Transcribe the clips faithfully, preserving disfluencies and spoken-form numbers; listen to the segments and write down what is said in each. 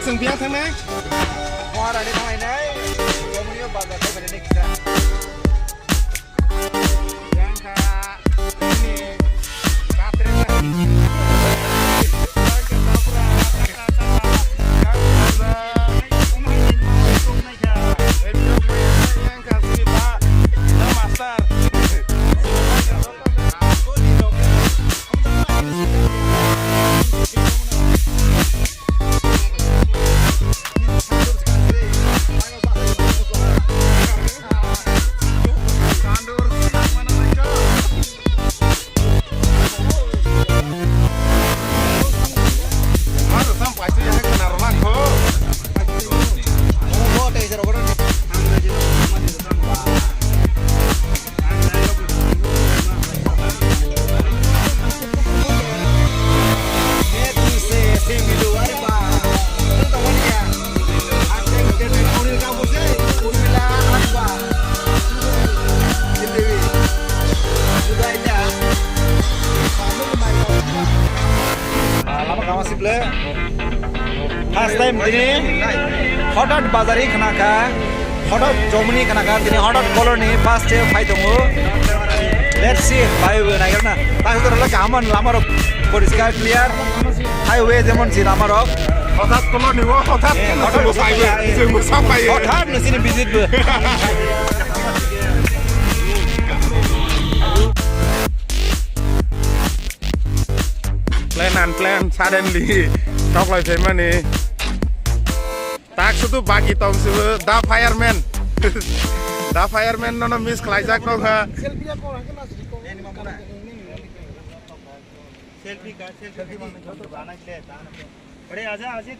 Chwng biyang thangnai? Moharani thanglainai, Jomuni o bazar thai phainai kisa. Yang kha, ini, batre na. Yang kha, tapra, yang kha, tapra. Yang kha, sini, Pak. Yang master. Ah, lama kama sible. First time tini hotat bazar hi khna kha, hotat Jomuni khna kha, tini hotat colony first time phai tongo. Let's see, bhai bo naikar na. Tak to rala kaman lama rok poriskar clear. Highway jemon si lama rok. Hotat colony o, hotat. Eh, hotat colony, eh. Hotat no sini visit bo. Plan unplanned, suddenly toklai phaimani. Tak sudu baki tong sibo, the fireman. The fireman nono miss khlaijak tong kha. Selfie ka, selfie ka. Ore, aja, aja.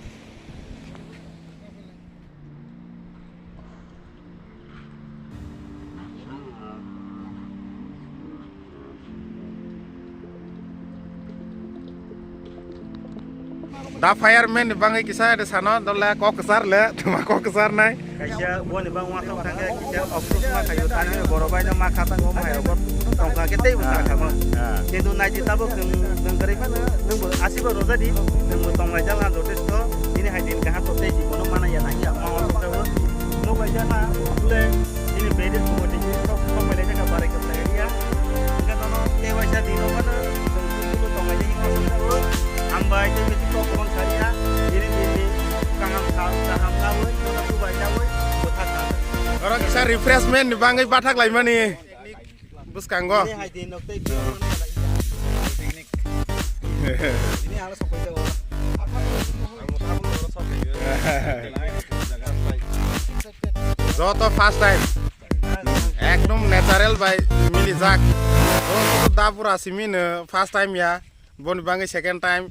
Da fireman ni bangwi kisa de sano, dole kok kesar le, tuma kok kesar nai. Kaisa boni bang uansuk thangkhe kisa approve ma khaio, tani borok bai no ma kha tang o mai rok tongkha khe tei bo ta kha mo. Ah. Kintu nai di tabuk nwng, nwng kwrwi phano nwng bo asiba rojadi, nwng bo tonglaijak na jotesto, nini hai din kaham to tei di bono mana ya nai ya ma o jago. Nwng bai ja na le nini bede mo di sok sok mai le ka bare ka area. Ka no no tei bai sa di no mana nwng bo tonglaijak ni ma so. Hambai tei bisi kok kon saria, nini nini kaham sa kaham na oi, no na kubai na oi, botha sa. Oro kisa refreshment ni bangwi bathak laimani. Bwskango. Ini hai din nok tei biyo. Ini aro sok paisa. Joto first time. Ekdom natural bai mili jak. Joto da pura simi no first time ya. Boni bangwi second time.